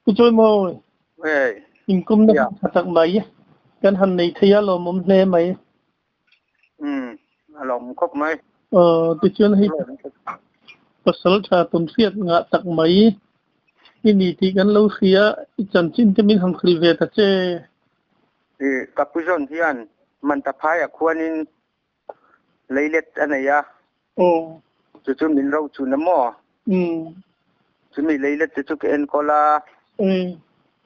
Pu Chawimawi, Hey, inkawmna yeah. hun tha tak mai kan han nei thei a lawmawm hle mai. Um, a lawm khawp mai. Aw, tichuan hei pasal tha tawnhriat ngah tak mai i ni tih kan lo hria, i chanchin te min han hrilh ve ta che. I ka pu zawn hian Mantaphaiah khuanin leilet a nei a. Aw. Chu chu min ro chun a maw? Um. Chumi leilet te chu ka enkawl a. Um.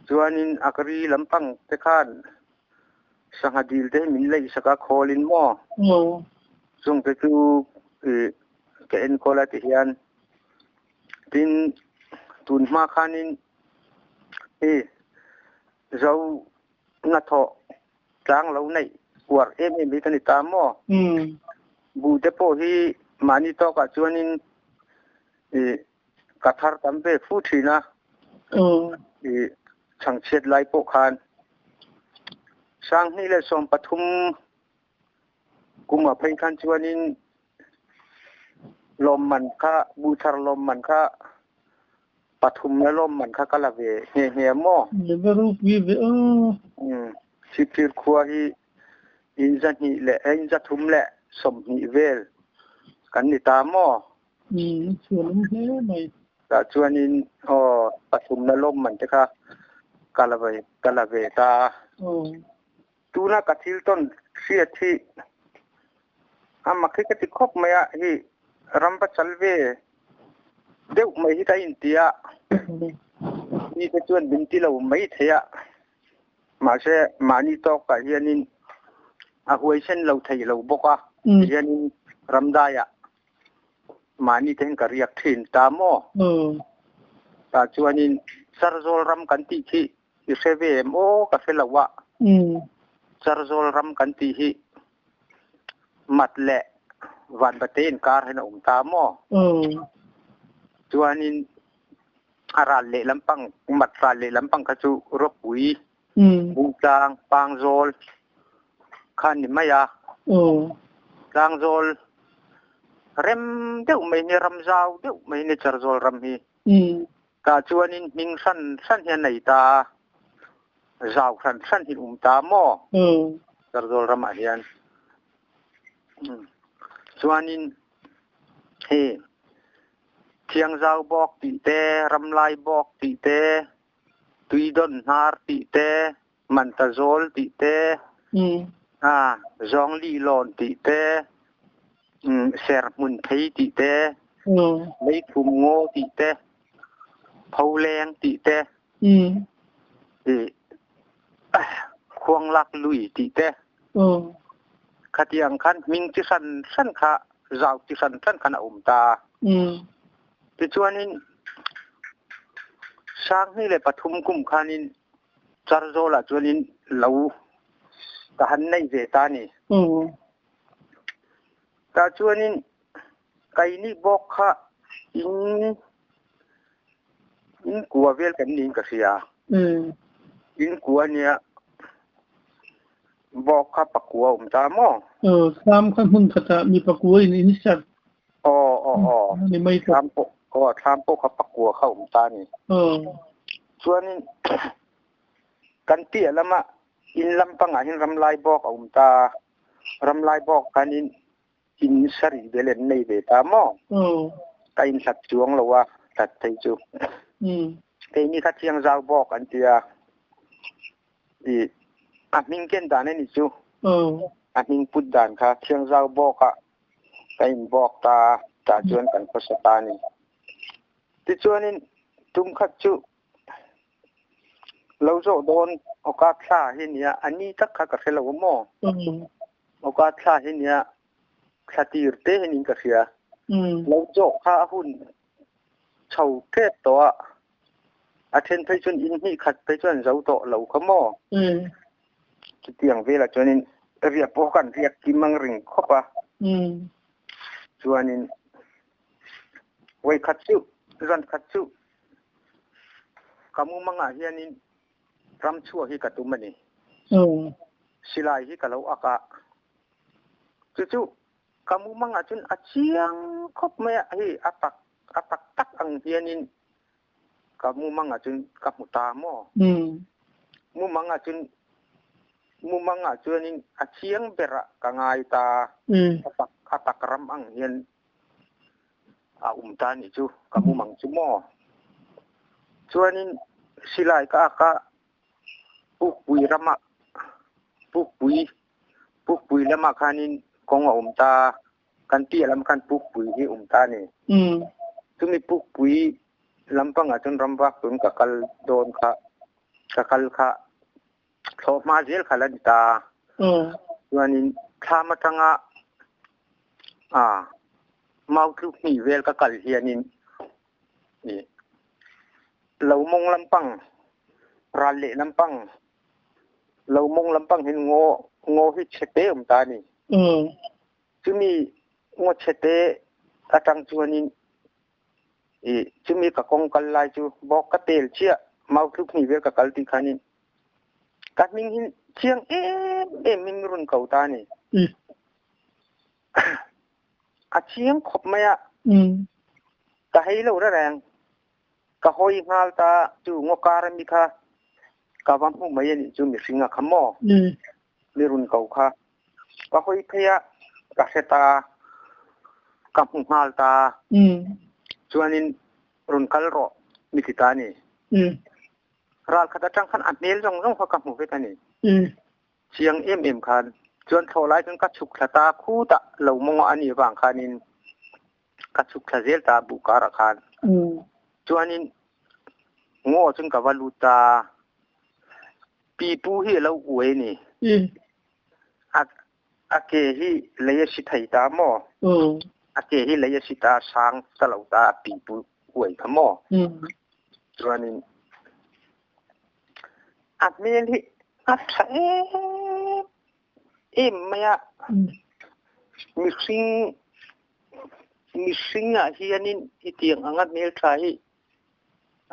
Chuanin a ka ri lampang te khan sangha dil te hi min leih sak a khawlin maw? Aw. Chung te chu i ka enkawl a ti hian. Tin, tun hma khanin i zo hnathawh tlang lo neih uar em em hi ka ni ta maw? Buh te pawh hi mahni tawkah chuanin ih ka thar tam ve fu thin a, ih chhangchhiat lai pawh khan 2013 kumah phei khan chuanin lawmman kha buh thar lawmman kha pathum na lawmman kha ka la ve nghe nghe maw? Le va ropui ve aw. Chhipphir khua hi in 200 leh in 320 vel kan ni ta maw? Um, chhuan awm hle mai. Tah chuanin aw pathum na lawmman te kha ka la ve ka la ve ta a. Tuna ka thil tawn hriat hi a mak hi ka ti khawp mai a, hei ram va chal ve deuh mai hi ka inti a, mite chuan min ti lo mai thei a, mahse mahni tawkah hianin a huaisen lo thei lo bawk a, tihianin ramdaiah mahni te hian ka riak thin ta maw? Tah chuanin Charzawl ram kan tih khi I hre ve em aw ka hre lo a. Charzawl ram kan tih hi mat leh vanvate inkar hian a awm ta maw? Chuanin a ral leh lampang mat ral leh lampang kha chu ropui, Bungtlang, Pangzawl kha a ni mai a. Tlangzawl rem deuh mai hi ram zau deuh mai hi Charzawl ram hi. Tah chuanin hming hran hran hi a nei ta a, zau hran hran hi um ta maw? Zarzawl ramah hian. Chuanin hei Thiangzau bawk tih te, Ramlai bawk tih te, Tuidawn hnar tih te, Mantazawl tih te, Zawngli lawn tih te, Serhmun phei tih te, Leithum ngaw tih te, Pholeng tih te, Khuanglak lui tih te. Khatiang khan hming chi hran hran kha zau chi hran hran khan a um ta. Tichuanin 2003 kum khanin Charzawlah chuanin lo ka han nei ve ta ni. Tah chuanin kaini bawk kha in in kua vel kan niin ka hria. In kua nia bawk kha pakua awm ta maw? Aw, thlam kha hmun khatah mi pakua in in sak. Aw, aw, aw. Ni mai tawh. Thlam pawh, aw, thlam pawh kha pakua kha awm ta ni. Aw. Chuanin kan piah lama in lampangah hian ramlai bawk a awm ta. Ramlai bawk khanin in sarih vel an nei ve ta maw? Aw. Ka inhlat chuang lo a, hlat phei chu. Keini kha thiangzau bawk an ti a. I a hming ken dan a ni chu. Aw. A hming put dan kha thiangzau bawkah ka inbawk ta a, tah chuan kan khawsa ta a ni. Tichuanin tum khat chu lo zawh dawn awka thla hi nia, a ni tak kha ka hre lo a maw? Awka thla hi nia, thla tir te hi niin ka hria. Lo zawh kha a hun chho tep tawh a, a then phei chuan in hnih khat phei chuan zo tawh lo kha maw? Chutiang velah chuanin riah pawh kan riak kim ang ring khawp a. Chuanin vawi khat chu zan khat chu ka mumangah hianin ram chhuah hi ka tum a ni. Silai hi ka lo ak a. Chu chu ka mumangah chuan a chiang khawp mai a, hei a tak a tak tak ang hianin. Ka mumangah chuan ka hmu ta maw? Mumangah chuan mumangah chuanin a chiang berah ka ngai ta. A tak a tak ram ang hian a um ta nih chu ka mumang chu maw? Chuanin silai ka ak a, Pukpui ramah Pukpui Pukpui lamah khanin kawng a um ta. Kan piah lam khan Pukpui hi um ta a ni. Chumi Pukpui lampangah chuan ramvak tun ka kal dawn kha, ka kal kha thlawh hma zel kha la ni ta. Chuanin thlam atanga mau tluk hnih vel ka kal hianin lo mawng lampang, ral leh lampang, lo mawng lampang hin ngaw ngaw hi chhe te awm ta a ni. Chumi ngaw chhe te atang chuanin i chumi ka kawng kal lai chu bawk ka tel chiah mau tluk hnih vel ka kal tih khanin ka hming hi chiang em em in rawn ko ta a ni. A chiang khawp mai a. Ka hei lo reng. Ka hawi nghal ta chu ngaw kar ami kha ka va hmu mai a nih chu mihring a kha maw? Mi run ko kha. Ka hawi phei a, ka hre ta, ka hmu nghal ta. Chuanin run kal rawh mi ti ta a ni. Ral khat atang khan a hmel zawng zawng kha ka hmu vek a ni. Chiang em em khan. Chuan thlawh lai chuan ka chhuk thla ta khutah lo mawng a nih vang khanin ka chhuk thla zel ta buh karah khan. Chuanin ngaw chuan ka va lut ta. Pipu hi a lo uai a ni. A a ke hi lei a si thei ta maw? A ke hi lei a si ta sang ta lo ta a pipu uai kha maw? Chuanin a hmel hi a tha em em mai a. Mihring mihring ah hianin hetiang anga hmeltha hi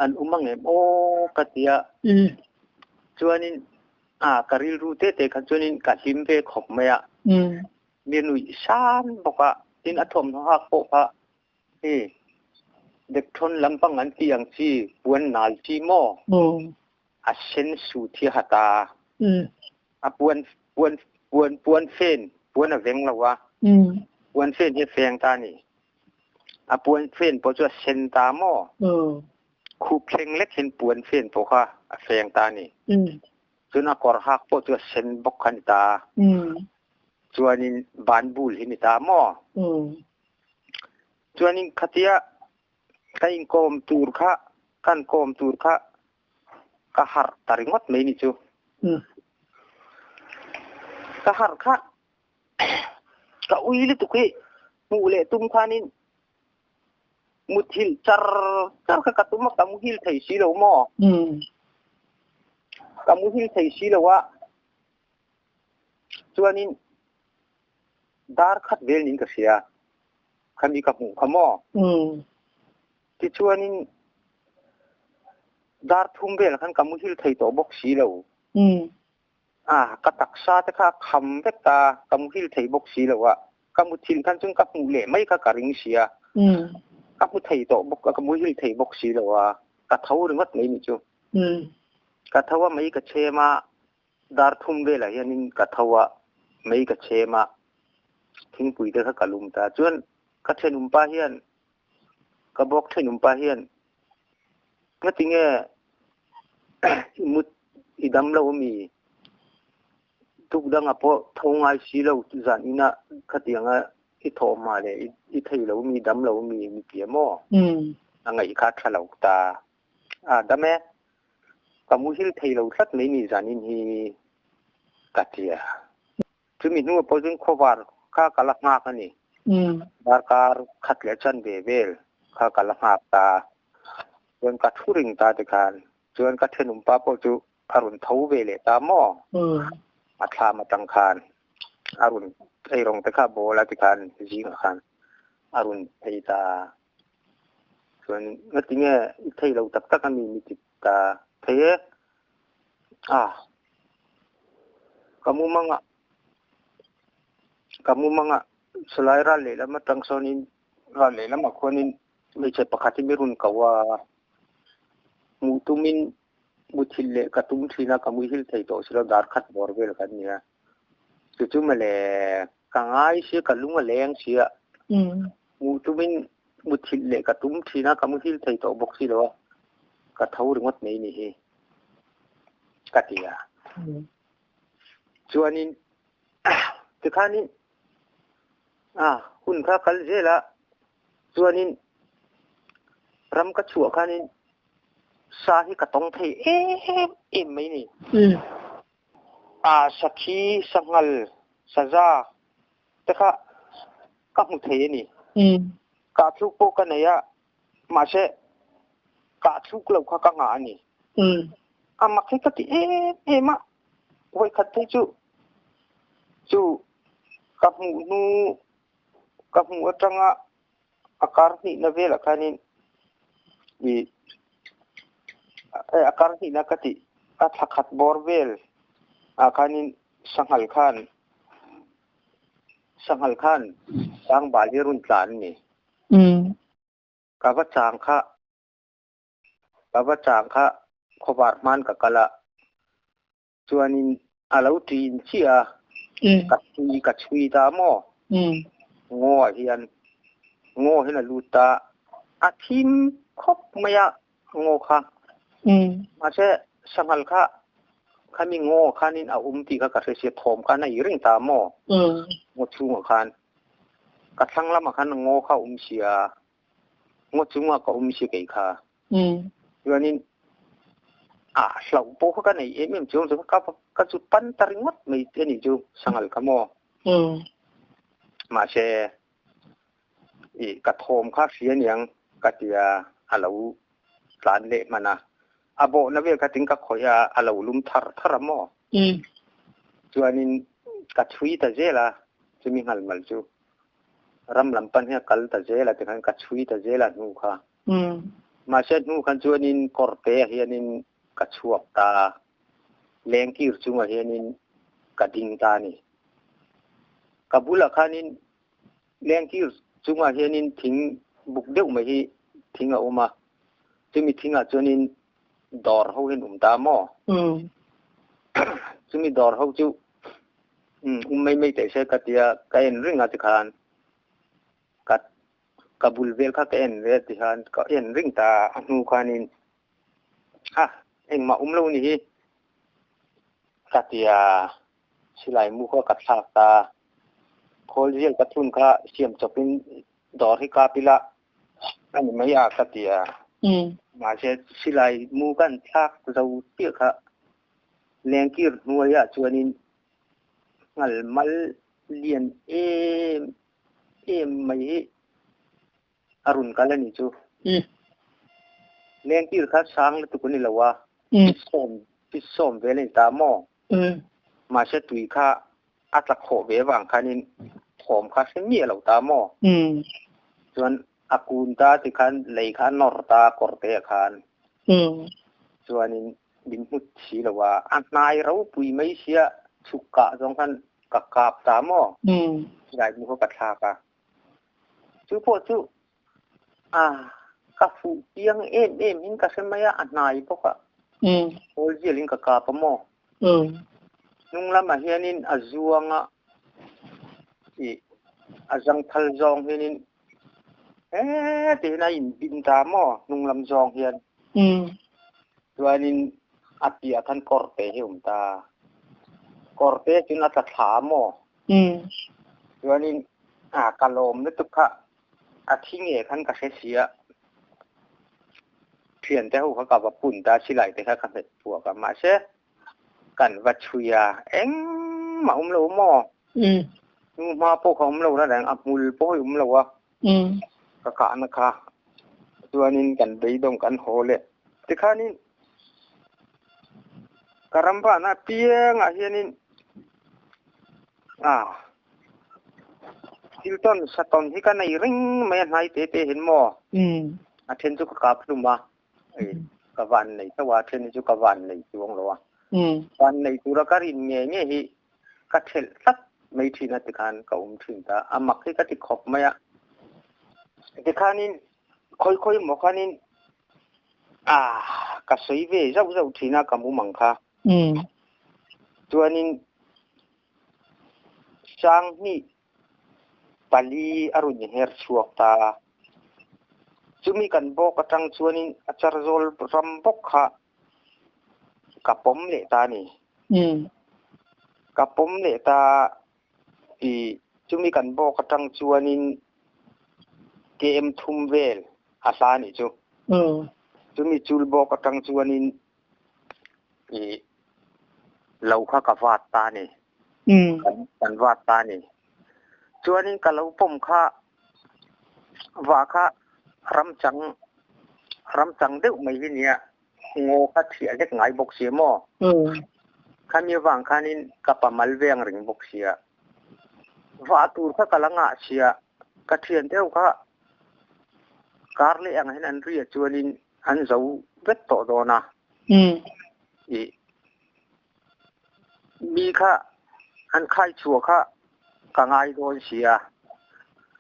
an um ang em aw ka ti a. Chuanin a ka rilru te te kha chuanin ka hlim ve khawp mai a. Mi nuih san bawk a, tin a thawmhnaw hak pawh kha hei Dekthawn lampang an tih ang chi puan nal chi maw? A sen suit hi a ha ta. A puan puan puan puan fen puan a veng lo a. Puan fen hi a feng ta a ni. A puan fen pawh chu a sen ta maw? Khup thleng lek hian puan fen pawh kha a feng ta a ni. Cun a kawr hak pawh chu a sen bawk kha a ni ta. Chuanin banbul hi ni ta maw? Chuanin khatia ka inkawm tur kha kan kawm tur kha ka harh ta ringawt mai ni chu. Ka harh kha ka ui lutuk hi hmuh leh tum khanin muthilh char char kha ka tum a, ka muhil thei si lo maw? Ka muhil thei si lo a, chuanin dar khat vel niin ka hria, khami ka hmuh kha maw? Tichuanin dar thum velah khan ka muhil thei tawh bawk si lo. A, ka taksa te kha a kham vek ta, ka muhil thei bawk si lo a, ka muthilh khan chuan ka hmuh leh mai kha ka ring si a, ka hmu thei tawh bawk a, ka muhil thei bawk si lo a, ka tho ringawt mai nih chu. Ka tho a mei ka chhem a, dar thum velah hianin ka tho a, mei ka chhem a, thingpui te kha ka lum ta. Chuan ka thenawmpa hian, ka bawk thenawmpa hian Ngatinge i mut i dam lo ami? Tuk dangah pawh tho ngai si lo zan inah khatianga i thawh hma leh i thei lo mi dam lo mi mi ti emaw? A ngaih kha tha lo ta. A dam e, ka muhil thei lo tlat mai ni zan in hi ka tia. Chumi hnuah pawh chuan khawvar kha ka la nghak a ni. Darkar khat leh chanve vel kha ka la nghak ta. Chuan ka thu ring ta tikhan chuan ka thenawmpa pawh chu a rawn tho ve leh ta maw? A thlam atang khan a rawn eirawng te kha a bawl a tikhan zingah khan a rawn phei ta. Chuan ngatinge i thei lo tak tak a mi mi ti ta thei e. A ka mumangah ka mumangah salai ral lehlam atang sawnin ral lehlamah khuanin hmeichhe pakhat hi mi rawn ko a. Mu tumin muthilh leh ka tum thin a, ka muihil thei tawh si lo, dar khat bawr vel kan ni a. Chu chu mawle ka ngai sia, ka lung a leng sia. Mu tumin muthilh leh ka tum thin a, ka muhil thei tawh bawk si lo a, ka tho ringawt mai ni hi ka ti a. Chuanin tikhanin hun kha kal zel a, Chuanin ram ka chhuah khanin sa hi ka tawng thei em em mai ni. A sakhi, sanghal, saza te kha ka hmu thei a ni. Kah thluk pawh ka nei a, mahse kah thluk lo kha ka nghah a ni. A mak hi ka ti em em a, vawikhat phei chu chu ka hmuh hnu Ka hmuh atanga a kar hnihna velah khanin ih a kar hnihna ka tih a thla khat bawr vel ah khanin sanghal khan sanghal khan sangbal hi a rawn tlan a ni. Ka va chang kha ka va chang kha khawvar hman ka kal a. Chuanin a lo ṭin chiah a, ka chhui ka chhui ta maw? Ngaw ah hian ngaw hian a lut ta, a thim khawp mai a ngaw kha. Mahse sanghal kha khami ngaw khanin a um tih kha ka hre sia, thawm khan a i reng ta maw? Ngaw chhungah khan ka thlang lamah khan ngaw kha a um sia, ngaw chungah ka um sia kei kha. Chuanin a hlauh pawh kha ka nei em em chuang chu ka ka chu pan ta ringawt mai te anih chu sanghal kha maw. Mahse i ka thawm kha hria aniang ka tia a lo tlan leh hman a, a bawhna vel kha tin ka khawih a, a lo lum thar thar a maw. Chuanin ka chhui ta zel a chumi nghal mal chu ram lam pan hian kal ta zel a tikhan ka chhui ta zel a hnu kha. Mahse hnu khan chuanin kawrte ah hianin ka chhuak ta a, lengkir chungah hianin ka ding ta a ni. Ka bulah khanin lengkir chungah hianin thing buk deuh mai hi thing a awm a, chumi thingah chuanin dawr ho hian awm ta maw? Chumi dawr ho chu um mai mai teh se ka tia ka en ring a tikhan ka Ka bul vel kha ka en ve ti khan ka en ring ta a hnu khanin a engmah awm lo ni hi ka tia silai mu kha ka thlak ta khawl zial ka thun kha siam chawpin dawr hi kap ila a ni mai a ka tia mahse silai mu kan thlak zo chiah kha lengkir hnuaiah chuanin nghal mal lian em Em mai hi a rawn kal a nih chu. Lengtir kha sang lutuk a ni lo a, pi sawm vel a ni ta maw? Mahse tui kha a tla khawh ve avang khanin thawm kha hre miah lo ta maw? Chuan a kun ta tikhan lei kha a nawr ta kawr te ah khan. Chuanin min hmu si lo a, a hnai ropui mai sia chhuk kah zawng khan ka kap ta maw? Silai mu kha ka thlak a. Chu pawh chu a ka fuh chiang em em in ka hre mai a, a hnai bawk a. Hawl zial in ka kap a maw? Hnung lamah hianin a zuang a, ih a zangthal zawng hianin He tiin a inbin ta maw hnung lam zawng hian. Chuanin a piah khan kawrte hi a awm ta. Kawrte chuan a tla thla maw? Chuanin a ka lawm lutuk kha a thi nge khan ka hre si a. Thiante ho kha ka va pun ta silai te kha ka hmet chhuak a mahse Kan va chhui a, engmah awm lo maw? Hnu hma pawh kha awm lo na reng, a hmul pawh hi awm lo a, ka kahna kha. Chuanin kan beidawng kan haw leh. Tikhanin ka ram vahna apiangah hianin a thil tawn sa tawn hi ka nei reng mai a hnai te te hian maw? A then chu ka kap hlum a. Ka van nei tho a, then hi chu ka van nei chuang lo a. Van nei tura ka rin nge nge hi ka thelh tlat mai thin a tikhan ka awm thin ta. A mak hi ka ti khawp mai a. Tikhanin khawi khawi maw khanin ah Ka sawi ve zauh zauh thin a ka mumang kha. Chuanin Sanghnih pali a rawn inher chhuak ta a. Chumi kan bawk atang chuanin a charzawl ram bawk kha ka pawm leh ta a ni. Ka pawm leh ta i chumi kan bawk atang chuanin KM thum vel a hla a nih chu. Chumi chul bawk atang chuanin i lo kha ka vat ta a ni. Kan vat ta a ni. Chuanin ka lo pawm kha va kha ramchang ramchang deuh mai hi nia ngaw kha thiah hlek ngai bawk sia maw? Khami avang khanin ka pa mal ve ang reng bawk sia. Va tur kha ka la ngah sia, ka thian deuh kha kar leh ang hian an ria chuanin an zo vek tawh dawn a. I Mi kha an khai chhuah kha ka ngai dawn sia,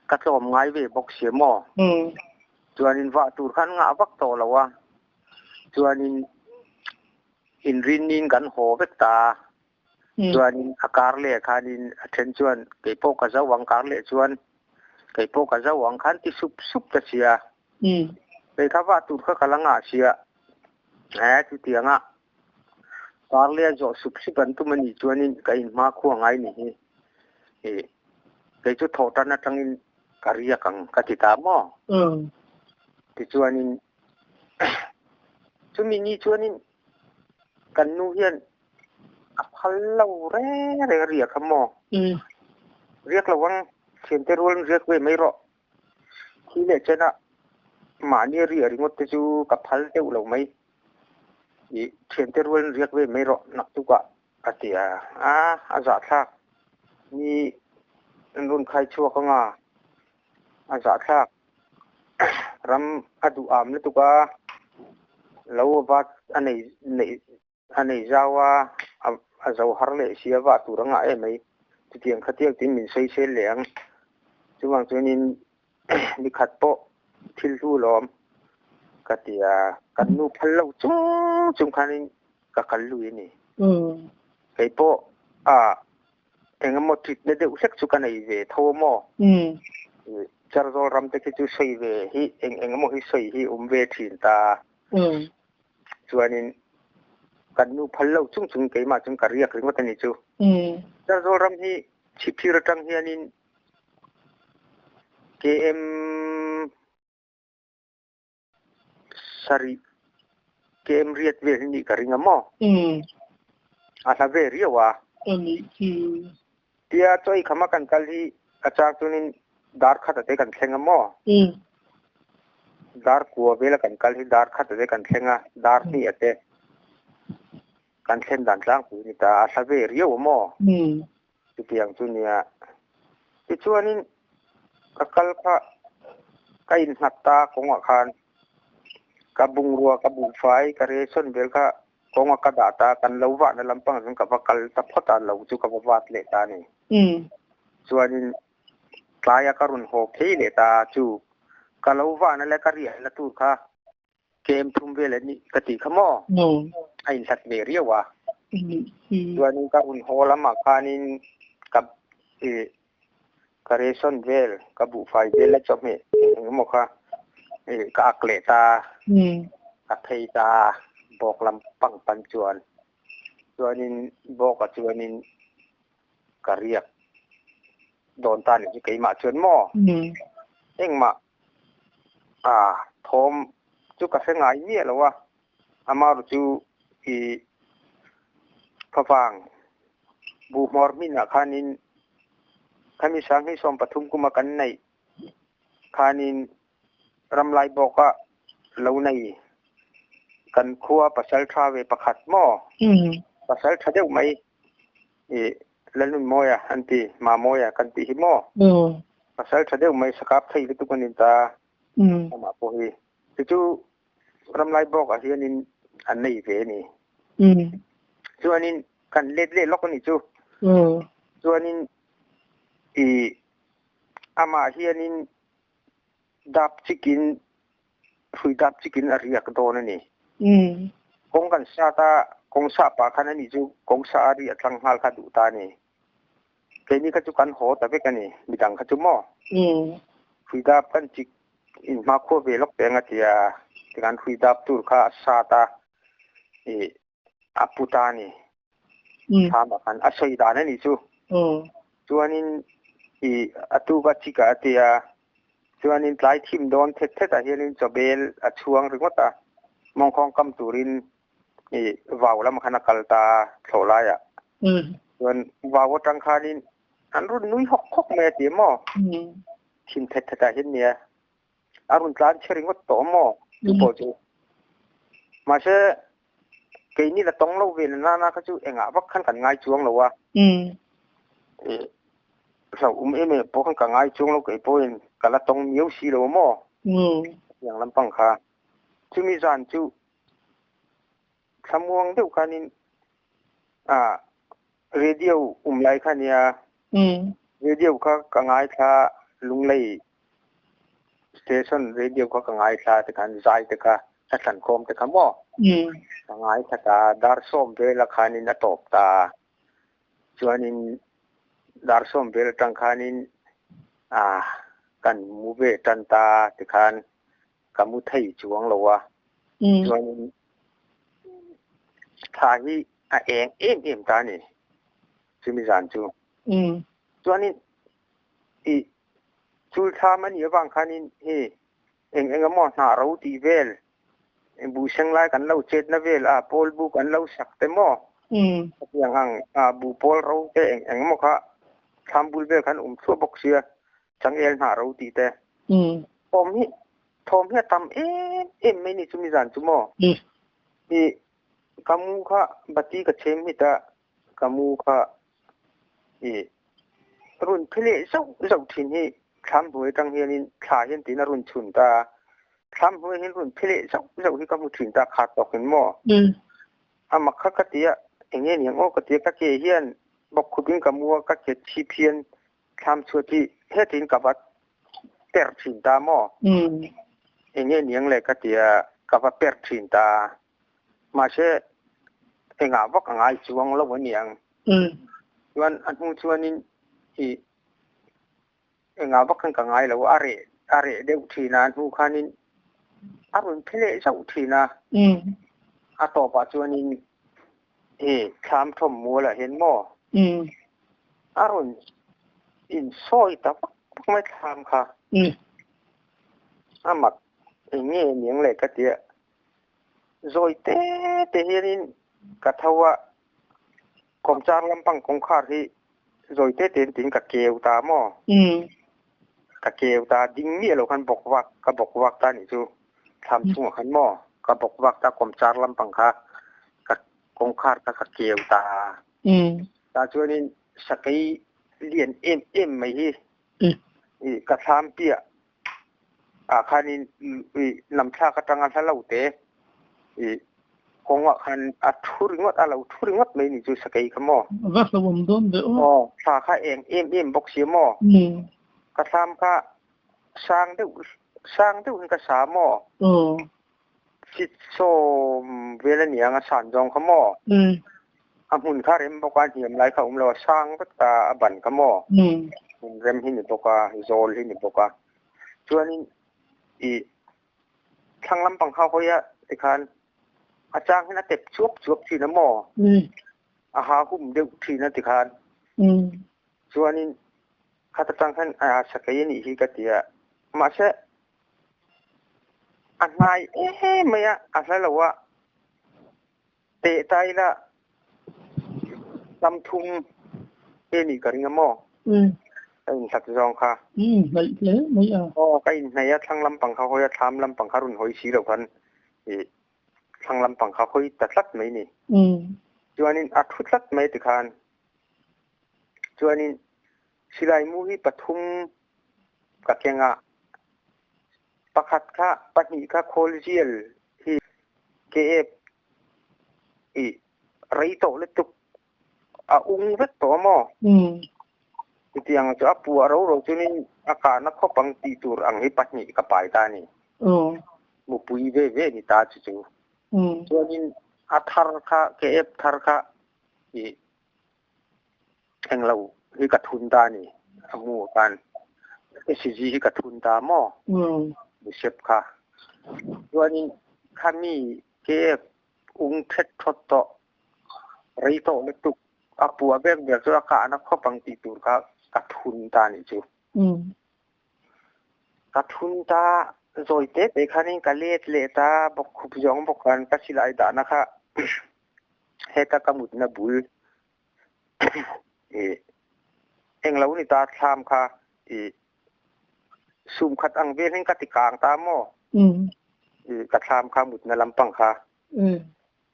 ka tlawm ngai ve bawk sia maw? Chuanin vah tur khan ngah vak tawh lo a, chuanin inrinnin kan haw vek ta a, chuanin a kar leh khanin a then chuan kei pawh ka zo ang kar leh chuan kei pawh ka zo ang khan ti sup sup ta sia, kei kha vah tur kha ka la ngah sia, e chutianga Parlea zawh sup sup an tum a nih chuanin ka inhma khua ngai ni hi. Ih, kei chu thawh tan atangin ka riak ang ka ti ta maw? Tichuanin chumi ni chuanin kan nu hian a phal lo reng reng a riak kha maw? Riak lo ang, thiante rualin riak ve mai rawh. Thi leh chenah mahni a riah ringawt te chu ka phal deuh lo mai. I thiante rualin riak ve mai rawh naktukah a ti a. A, a zahthlak. Ni an rawn khai chhuak anga a zahthlak. Ram a duh am lutuk a, lo vat a nei neih A nei zau a, a zo har leh si a vah tur a ngah em mai. Chutiang khatiang tiin min sawi sel leh ang. Chuvang chuanin ni khat pawh thil hlu lawm ka ti a, kan nu phal lo chung chung khanin ka kal lui a ni. Kei pawh a engemaw ṭitna deuh hlek chu ka nei ve tho a maw? Charzawl ram te khi chu sawi ve hi eng engemaw hi sawi hi awm ve ṭhin ta. Chuanin kan nu phal lo chung chung keimah chung ka riak ringawt a ni chu. Charzawl ram hi chhipphir atang hianin KM sarih KM riat vel hi nih ka ring a maw? A hla ve riau a. Tia chaw i khama kan kal hi a chang chuanin dar khat ate kan thleng a maw? Dar kua vela kan kal hi dar khat ate kan thleng a, dar hnih ate kan thlen dan tlangpui a ni ta, a hla ve riau a maw? Chutiang chu nia. Tichuanin ka kal kha ka innghat ta kawngah khan ka bungrua ka buhfai ka ration vel kha Kawnga ka dah ta, kan lo vahna lampang chuan ka va kal ta phawt a, lo chu ka va vat leh ta a ni. Chuanin tlaia ka rawn haw phei leh ta chu ka lo vahna leh ka riahna tur kha kem thum vel a nih ka tih kha maw? A inhlat ve riau a. Chuanin ka rawn haw lamah khanin ka ka ration vel, ka buhfai vel la chawhmeh eng emaw kha ka ak leh ta, ka phei ta bawk lam pang pan chuan chuanin bawkah chuanin ka riak dawn ta nih chu keimah chuan maw engmah a thawm chu ka hre ngai miah lo a, amaherawhchu chu i favang buhhmawr hminah khanin khami sanghnih 13 kuma kan neih khanin ramlai bawka lo nei kan khua pasal tha ve pakhat maw pasal tha deuh mai i Lalnunmawia an ti, Mamawia kan tih hi maw pasal tha deuh mai sakap thei lutuk a ni ta amah pawh hi chu chu ramlai bawkah hianin an nei ve a ni. Chuanin kan let leh lawk a nih chu. Chuanin i amah hianin dap chikin hrui dap chikin a riak dawn a ni. Kawng kan sat a, kawng sah pah khan ani chu kawng sah a ri a tlang nghal kha duh ta a ni. Keini kha chu kan haw ta vek a ni, midang kha chu maw? Hrui dap kan chik in hmakhua ve lawk teh ang a ti a, tikhan hrui dap tur kha a sat a, ih a pu ta a ni. Thlam ah khan a sawi dan a nih chu. Chuanin ih a tuk a chik ah a ti a, chuanin tlai thim dawn thet thet ah hianin chawbel a chhuang ringawt a, mawngkhawng kam turin ih vau lam khan a kal ta a thlawh lai ah. Chuan vau atang khanin an rawn nui hawk hawk mai a ti a maw? Thim thet thet ah hian nia a rawn tlan chhe ringawt tawh a maw? Chu pawh chu. Mahse keini la tawng lo ve na nana kha chu engah vak khan kan ngai chuang lo a. Hlauh um em em pawh khan ka ngai chuang lo kei pawhin ka la tawng miau si lo a maw? Hetiang lampang kha. Chumi zan chu thlamuang deuh khanin ah radio um lai kha nia radio kha ka ngaithla Lunglei station radio kha ka ngaithla te khan zai te kha hla thlan khawm te kha maw ka ngaithla ta dar sawm vela khanin a tawp ta chuanin dar sawm vel atang khanin ah kan mu ve tan ta tikhan ka mu thei chuang lo a chuanin thla hi a eng em em ta a ni chumi zan chu chuanin i chul thlam a nih avang khanin hei eng eng emaw hnah ro tih vel buh seng lai kan lo chetna vel a pawl bu kan lo sak te maw hetiang ang a buh pawl ro te eng eng emaw kha thlam bul vel khan awm thluah bawk sia changel hnah ro tih te thawm hi thawm hi a tam em em mai ni chumi zan chu maw i ka mu kha bati ka chhem hit a ka mu kha i run phe leh zauh zauh thin hi thlam hnuai atang hianin thla hian tiin a run chhun ta a, thlam hnuai hian run phe leh zauh zauh hi ka hmu thin ta khat tawkin maw a mak kha ka ti a eng nge niang aw ka ti a ka ke hian bawk khupin ka mu a ka ke chhip hian thlam chhuat hi hetin ka va per thin ta maw eng nge niang le ka ti a ka va per thin ta Mahse, engah vak a ngai chuang lo a niang. Chuan a hnu chuanin i engah vak khan ka ngai lo a, reh a reh deuh thin a, a hnu khanin a rawn phe leh zauh thin a. A tawpah chuanin i thlam thawm mualah hian maw a rawn insawi ta vak vak mai thlam kha. A mak eng nge niang le ka tia. Zawi te te hianin ka tho a, kawmchar lampang kawngkhar hi zawi te te tiin ka keu ta maw? Ka keu ta ding miah lo khan bawk vak ka bawk vak ta nih chu thlam chungah khan maw ka bawk vak ta kawmchar lampang kha ka kawngkhar kha ka keu ta. Tah chuanin sakei lian em em mai hi ka thlam piah ah khanin i lamthlak atanga hla lo te i kawngah khan a thu ringawt a lo thu ringawt mai ni chu sakei kha maw. Va hlauhawm dawn ve aw. Aw thla kha eng em em bawk si maw. Ka thlam kha sang deuh sang deuh in ka sa maw. Sit sawm vel a niang a san zawng kha maw. A hmun kha rem bawk a hniam lai kha awm lo a sang vek ta a ban kha maw. Hmun rem hi ni bawk a zawl hi ni bawk a chuanin i thlang lampang kha hawi a tikhan a chang hian a tep chuap chuap thin a maw a ha hum deuh thin a tikhan chuanin khata tang khan a sakei a nih hi ka ti a mahse a hnai em mai a a hla lo a Teh ta ila lam thum te nih ka ring a maw? Ka inhlat zawng kha. I inhnaih hle mai a. Aw, ka inhnaih a, thlang lampang kha hawi a, thlam lampang kha rawn hawi si lo khan i thlang lampang kha hawi ta tlat mai ni. Chuanin a thu tlat mai tikhan chuanin silai mu hi pathum ka keng a, pakhat kha pahnih kha khawl zial hi KF I rei tawh lutuk a ung vek tawh a maw? Chutiang chu a puah ro ro chunin a kahna khawp ang tih tur ang hi pahnih ka pai ta a ni. Mupui ve ve ni ta chu chu. Chuanin A thar kha KF thar kha i englo hi ka thun ta ni a mu khan SG hi ka thun ta maw Busep kha chuanin khami KF ung thet thawt tawh rei tawh lutuk a pua bek bek chu a kahna khawp ang tih tur kha ka thun ta nih chu. Ka thun ta zawi te te khanin ka let leh ta bawkkhup zawng bawk khan ka silai dahna kha heta ka mutna bul i englo ni ta thlam kha i sum khat ang vel hin ka ti kang ta maw i ka thlam kha mutna lampang kha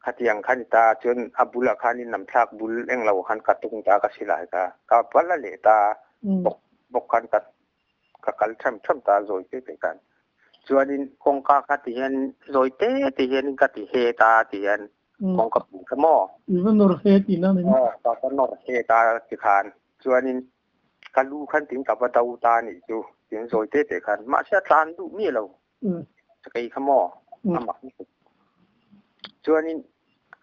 Khatiang kha ni ta chuan a bulah khan in namthlak bul englo khan ka tung ta ka silai kha ka va la leh ta bawk bawk khan ka ka kal tham tham ta zawi te te khan chuanin kawngka kha ti hian zawi te te hianin ka ti he ta ti hian kawngka pui kha maw I va nawr he tih na ni maw? Ka va nawr he ta ti khan chuanin ka lu khan tin ka va do ta nih chu tin zawi te te khan mahse a tlan duh miah lo. Cakei kha maw a mak tuk. Chuanin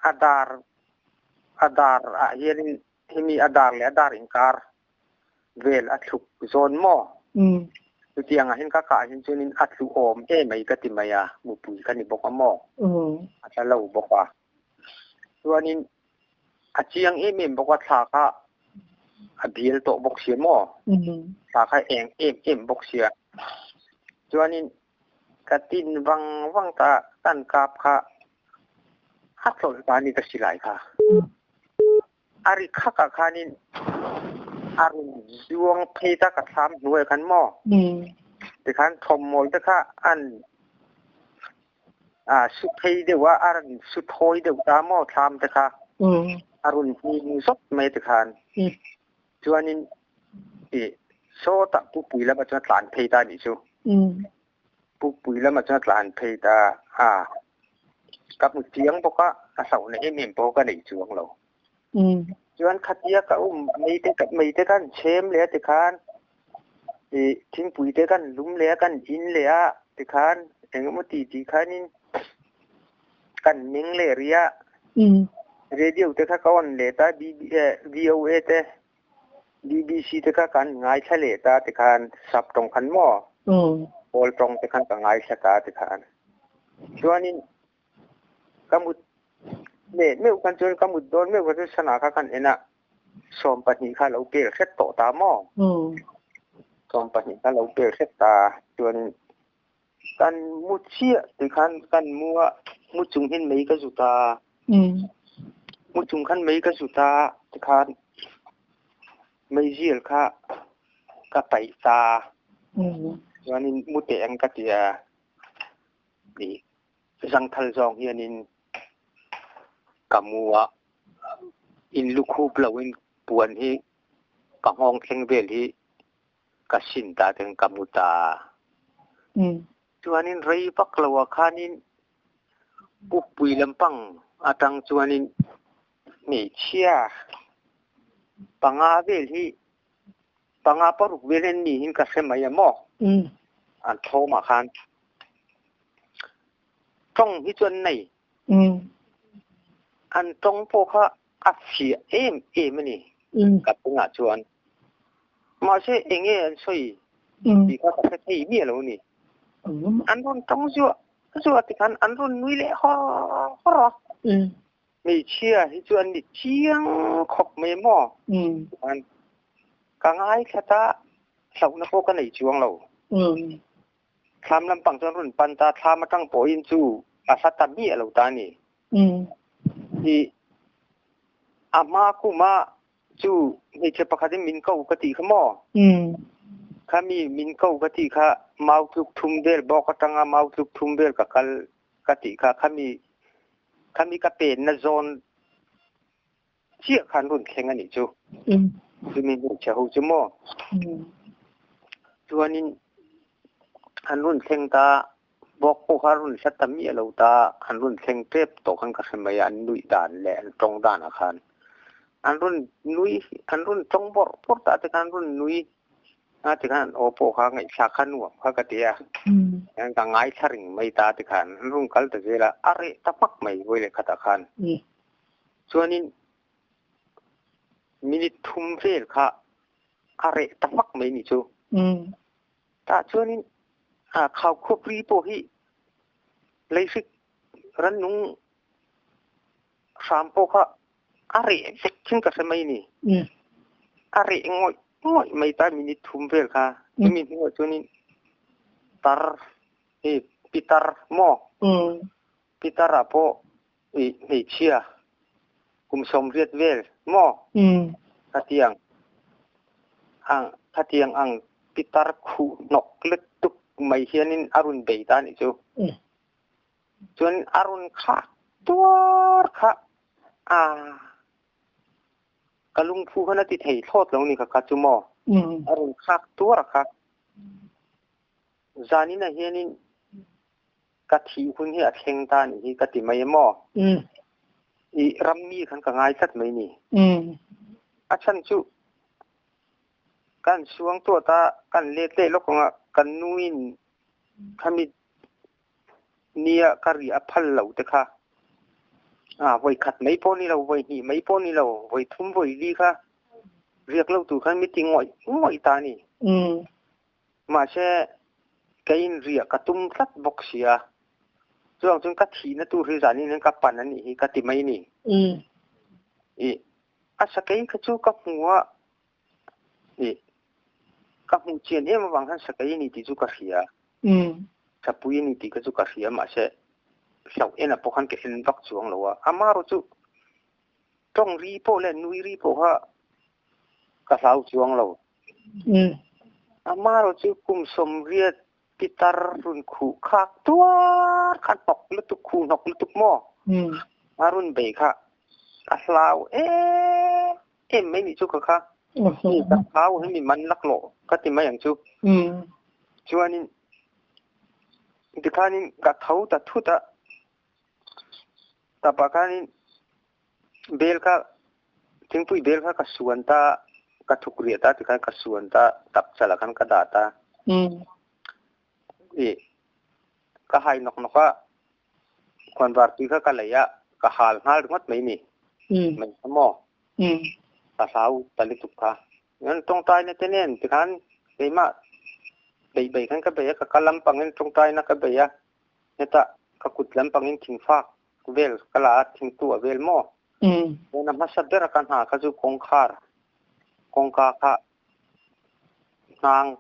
a dar a dar ah hianin himi a dar le a dar inkar vel a thluk zawn maw? Chutiang ah hin ka kah hin chuanin a tlu awm emai ka ti mai a, mupui ka ni bawk a maw? A tla lo bawk a. Chuanin a chiang em em bawk a thla kha a bial tawh bawk sia maw? Thla kha eng em em bawk sia. Chuanin ka tin vang vang ta kan kap kha a tlawlh ta ni ka silai kha. A ri khak ah khanin a run zuang phei ta ka thlam hnuai khan maw? Tikhan thawmmawl te kha an su phei deuh a, a run su thawi deuh ta maw thlam te kha. A run hning zot mai tikhan. Chuanin i sawtah pupui lamah chuan a tlan phei ta nih chu. Pupui lamah chuan a tlan phei ta a. Ka hmu chiang bawk a, a hlauhna em em pawh ka nei chuang lo. Chuan khatia ka um mei te mei te kan chhem leh a tikhan i thingpui te kan lum leh a kan in leh a tikhan engemaw ti ti khanin kan meng leh rih a. Radio te kha ka on leh ta VOA te BBC te kha kan ngaithla leh ta tikhan sap tawng khan maw kawl tawng te khan ka ngaithla ta tikhan chuanin ka mut leh meuh khan chuan ka mut dawn meuh kha chu sana kha kan en a 12 kha lo pel hret tawh ta maw 12 kha lo pel hret ta chuanin Kan mu chiah ti khan kan mu a, mu chung hin mei ka zut a. Mu chung khan mei ka zut a ti khan meizial kha ka paih ta. Chuanin mu teh ang ka ti a, i zangthal zawng hianin ka mu a, in lukhup loin puan hi ka nghawng thleng vel hi ka sin ta ten ka mu ta. Chuanin rei vak lo ah khanin Pukpui lampang atang chuanin hmeichhia panga vel hi panga paruk vel hian mi hin ka hre mai a maw? An thlawm ah khan tawng hi chu an nei. An tawng pawh kha a fiah em em a ni ka bengah chuan. Mahse enge an sawi tih kha ka hre thei miah lo a ni. An rawn tawng zuah zuah tikhan an rawn nui leh hawr hawr a. Hmeichhia hi chu an ni chiang khawp mai maw? Tikhan ka ngaithla ta hlauhna pawh ka nei chuang lo. Thlam lampang chuan rawn pan ta, thlam atang pawhin chu a hla ta miah lo ta a ni. I a hma kuma chu hmeichhe pakhatin min ko ka tih kha maw? Kha mi min ko ka tih kha mau tluk thum vel bawk atanga mau tluk thum vel ka kal ka tih kha khami khami ka penna zawn chiah khan rawn thleng a nih chu. Chumi hmeichhe ho chu maw? Chuanin an rawn thleng ta bawk pawh kha a rawn hla ta miah lo ta, an rawn thleng tep tawh khan ka hre mai a, an nuih dan leh an tawng danah khan an rawn nui an rawn tawng bawrh bawrh ta te khan an rawn nui. A tikhan aw pawh kha ngaihthlak kha nuam kha ka ti a. Ka ngaithla ring mai ta tikhan an rawn kal ta zel a, a reh ta hmak mai vawi leh khatah khan. Chuanin minute thum vel kha a reh ta hmak mai ni chu. Tah chuanin khau khuapri pawh hi leihrik rannung hram pawh kha a reh vek thin ka hre mai ni. A reh ngawih ngawih mai ta minute thum vel kha. Chumi hnuah chuanin tar hi pitar maw? Pitar ah pawh i hmeichhia kum 80 vel maw? Khatiang ang khatiang ang pitar khuh hnawk lutuk mai hianin a rawn bei ta anih chu. Chuan a rawn khak tuar kha a ka lungphu khan a ti thei thlawt lo ni kha kha chu maw a rawn khak tuar kha zanin ah hianin ka thih hun hi a thleng ta nih hi ka ti mai emaw i rammi khan ka ngai tlat mai ni a chhan chu kan suang tuah ta kan let leh lawk anga kan nuin khami Nia, ka ri a phal lo te kha. A, vawi khat mai pawh ni lo, vawi hnih mai pawh ni lo, vawi thum vawi li kha riak lo tur khan mi ti ngawih ngawih ta a ni. Mahse, keiin riah ka tum tlat bawk si a, chuvang chuan ka thihna tur hi zanin hian ka pan a nih hi ka ti mai a ni. Ih, a sakei kha chu ka hmu a, Ih, ka hmuh chian em avang khan sakei a ni tih chu ka hria. Sapui a ni tih kha chu ka hria mahse hlauh enah pawh khan ka en vak chuang lo a. Amaherawh chu tawng ri pawh leh nui ri pawh kha ka hlau chuang lo. Amaherawh chu kum 80 pitar rawn khuh khak tuar khan hnawk lutuk khuh hnawk lutuk maw? A rawn bei kha ka hlau em em mai nih chu ka kha mi ka hlau hi mi man laklawh ka ti mai ang chu. Chuanin tikhanin ka tho ta thut a, tapah khanin bel kha thingpui bel kha ka suan ta, ka thuk riah ta tikhan ka suan ta, tap chalah khan ka dah ta. I ka hai nawk nawk a, khuanvar tui kha ka lei a, ka hal nghal ringawt mai ni. Mai kha maw? Ka hlau ta lutuk kha. Chuan tawngtaina te nen tikhan keimah bei bei khan ka bei a, ka kal lampangin tawngtaina ka bei a, hetah ka kut lampangin thingfak vel ka la a, thingtuah vel maw? Chuan a hmasa ber a ka hna kha chu kawngkhar, kawngka kha Hnang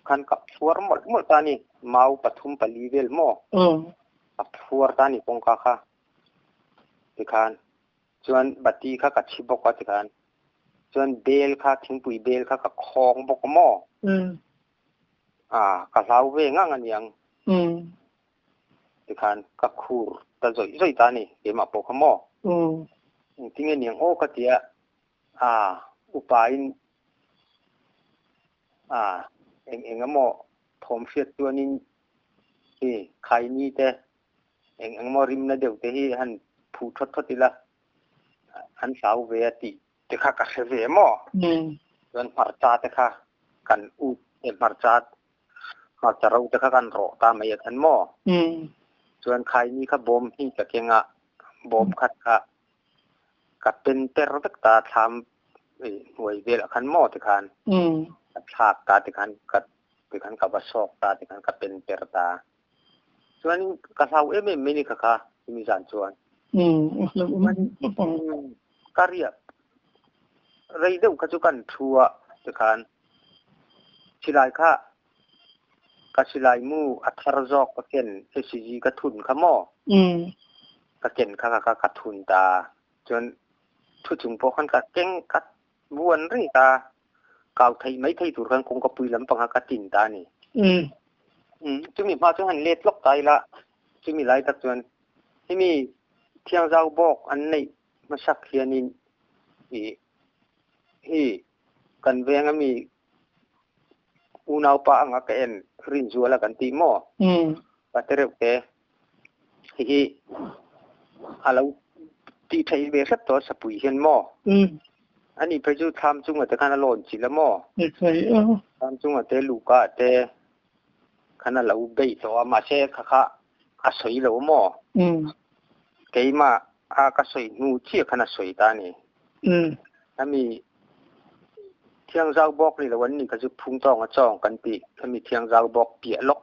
khan ka phuar mawlh mawlh ta a ni. Mau pathum pali vel maw ka phuar ta a ni kawngka kha tikhan. Chuan bati kha ka chhi bawk a tikhan. Chuan bel kha thingpui bel kha ka khawng bawk a maw. Ka hlau ve ngang a niang. Tikhan ka khur ta zawih zawih ta a ni keimah pawh kha maw. Engtinge niang aw ka ti a. A upain a eng eng emaw thawm hriat chuanin hi khaini te eng eng emaw rimna deuh te hi han phuh thawt thawt ila an hlau ve a tih te kha ka hre ve maw? Chuan hmarcha te kha kan ut e hmarcha hmarcha ro te kha kan rawh ta mai a khan maw? Chuan khaini kha bawm hnih ka keng a bawm khat kha Ka pen per vek ta thlam hnuai velah khan maw tikhan ka thlak ta tikhan ka tikhan ka va sawk ta tikhan ka pen per ta. Chuan ka hlau em em mai ni kha kha chumi zan chuan. Ka riah rei deuh kha chu kan thu a tikhan silai kha Ka silai mu a thar zawk ka ken HCG ka thun kha maw? Ka ken kha kha ka thun ta. Chuan thu chung pawh khan ka keng ka vuan reng ta. Kau thei mai thei tur khan kawngka pui lampang kha ka tin ta a ni. Chumi hma chuan han let lawk ta ila, chumi lai tak chuan hemi thiangzau bawk an neih hmasak hianin i hi kan veng ami Unaupa anga ka en Rinzuala kan tih maw? Ka ti reuh te. Hihi a lo tih theih ve hrep tawh a sapui hian maw? Ani phei chu thlam chunga te khan a lawn chilh a maw? Ekhai a. Thlam chunga te luhka te khan a lo bei tawh a, mahse kha kha a sawi lo a maw? Keimah a ka sawi hnu chiah khan a sawi ta a ni. Hemi thiangzau bawk ni lo an ni kha chu phungtawng a chawng kan tih, hemi thiangzau bawk piah lawk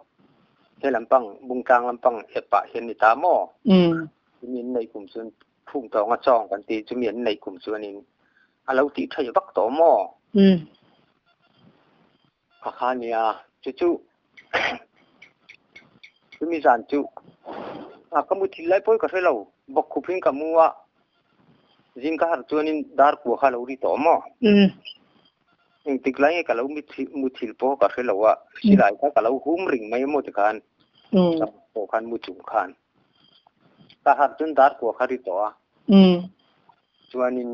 he lampang bungtlang lampang epah hian ni ta maw? Chumi an neih kum chuan Phung tawng a chawng kan tih chumi an neih kum chuanin a lo tih theih vak tawh maw? Kha kha nia, chu chu chumi zan chu a ka mu thil lai pawi ka hre lo, bawk khup in ka mu a, zing ka harh chuanin dar kua kha a lo ri tawh maw? Engtik lai nge ka lo mu thil pawh ka hre lo a, silai kha ka lo hum ring mai maw tikhan, pawh khan mu chung khan. Ka harh chuan dar kua kha ri tawh a. Chuanin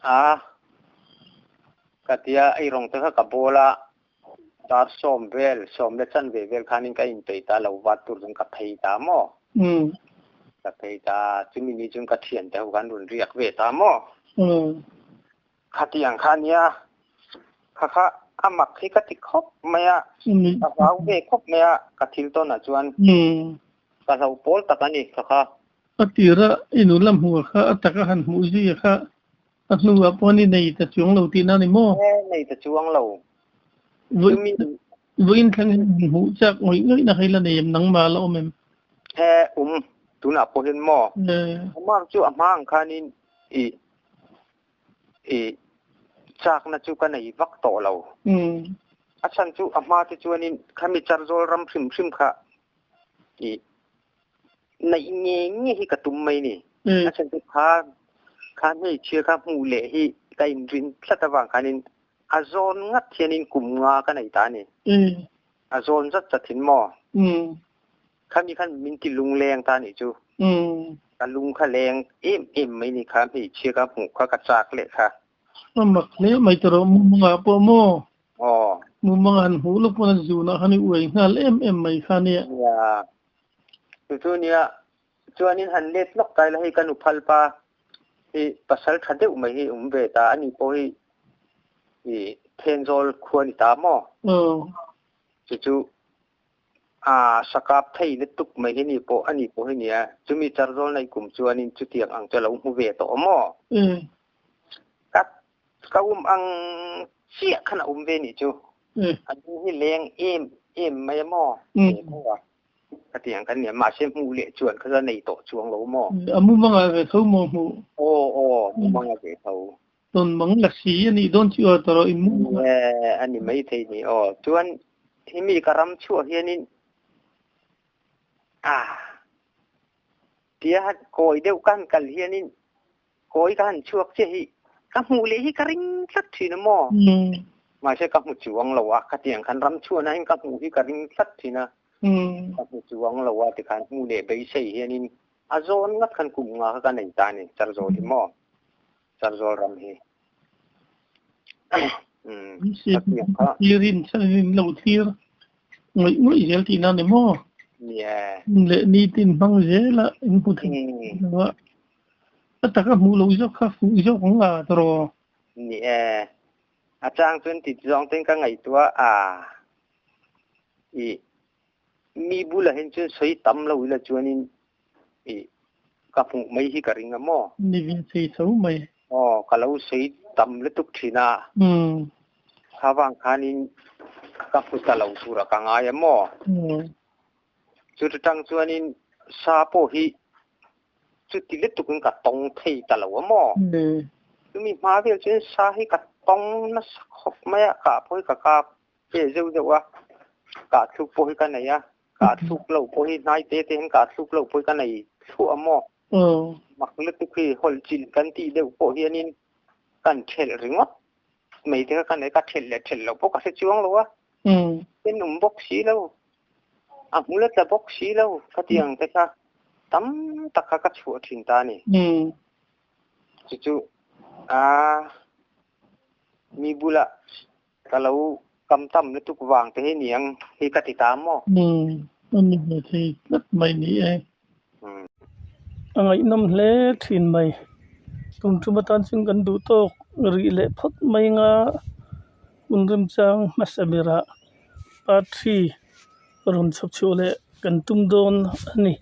a ka tia eirawng te kha ka bawl a, dar sawm vel, sawm le chanve vel khanin ka inpeih ta lo vat tur chuan ka phei ta maw? Ka phei ta, chumi ni chuan ka thiante ho khan rawn riak ve ta maw? Khatiang kha nia, kha kha a mak hi ka ti khawp mai a, ka hlau ve khawp mai a, ka thil tawnah chuan ka hlo pawl tak a ni kha kha. A tira i nu lam hmuh kha a taka han hmuh zui kha a hnuah pawh i nei ta chuang lo tihna a ni maw? E, nei ta chuang lo. Vawiin thleng hian han hmuh chak ngawih ngawihna kha i la nei em? Nangmah a la awm em? E, um, tunah pawh hian maw? Amah chu a hma ang khanin i I chakna chu ka nei vak tawh lo. A chhan chu a hma te chuanin khami Charzawl ram hrim hrim kha i neih nge nge hi ka tum mai ni. A chhan chu kha kha hmeichhia kha hmuh leh hi ka inrin tlat avang khanin a zawn ngat hianin kum nga ka nei ta a ni. A zawn zat zat hin maw? Khami khan min ti lungleng ta nih chu. Ka lung kha leng em em mai ni kha hmeichhia ka hmuh kha ka chak leh kha. A mak hle mai ta rawh mumanga pawh maw? Aw. Mumanga han hmuh lawk pawn a zunah khan i uai nghal em em mai kha nia. Nia. Chu chu nia chuanin han let lawk ta ila hei ka nu phal pa hi pasal tha deuh mai hi awm ve ta ani pawh hi i Thenzawl khua ni ta maw? Aw. Chu chu A sakap thei lutuk mai hi ni pawh a ni pawh hi nia, chumi charzawl nei kum chuanin chutiang ang chu a lo hmu ve tawh maw? Ka ka um ang chiah khan a um ve nih chu. A lung hi leng em em mai a maw? Ve tho a. Khatiang khan nia, mahse hmuh leh chuan kha chu a nei tawh chuang lo maw? A mumang ah ve tho maw hmuh? Aw aw, mumang ah ve tho. Tawn mang la si a nih dawn chu aw tawrh in mumang ah. A ni maithei ni aw. Chuan Hemi ka ram chhuah hianin a tia han kawi deuh ka han kal hianin kawi ka han chhuak chiah hi ka hmuh leh hi ka ring tlat thin a maw? Mahse ka hmu chuang lo a, khatiang khan ram chhuahna hian ka hmuh hi ka ring tlat thin a, ka hmu chuang lo a tikhan hmuh leh beisei hianin a zawn ngat khan kum nga kha ka nei ta a ni, Charzawl hi maw? Charzawl ram hi. Thlirin in lo thlir ngawih ngawih zel tihna a ni maw? Leh nitin hmang zela in hmu thei lo a, a taka hmuh loh zawk kha fuh zawk ang a tawraw? Ni e, a chang chuan ti zawng ten ka ngaihtuah a, i mi bulah hian chuan sawi tam lo ila chuanin I ka hmuh mai hi ka ring a maw? Ni ve thei tho mai. Aw, ka lo sawi tam lutuk thin a. Kha vang khanin ka hmu ta lo tura ka ngai a maw? Chuta tang chuanin sa pawh hi chuti lutukin ka tawng thei ta lo a maw? Chumi hma vel chuan sa hi ka tawng nasa khawp mai a, kah pawh hi ka kap ve zeuh zeuh a, kah thluk pawh hi ka nei a. Kah thluk loh pawh hi hnai te te hian kah thluk loh pawh hi ka nei thluah maw? Mak lutuk hi hawlh chilh kan tih deuh pawh hianin kan thelh ringawt mai te kha ka nei, ka thelh leh thelh loh pawh ka hre chuang lo a, tenawm bawk si lo, a hmul a tla bawk si lo, khatiang te kha tam tak kha ka chhuah thin ta a ni. Chu chu a mi bulah Ka lo kam tam lutuk vang te hi niang hi ka ti ta maw? Umm, a ni ve thei tlat mai ni e. A ngaihnawm hle thin mai. Tum tum atan chuan kan duh tawk Rih leh phawt mai anga hun remchang hmasa berah part three rawn chhawp chhuah leh kan tum dawn a ni.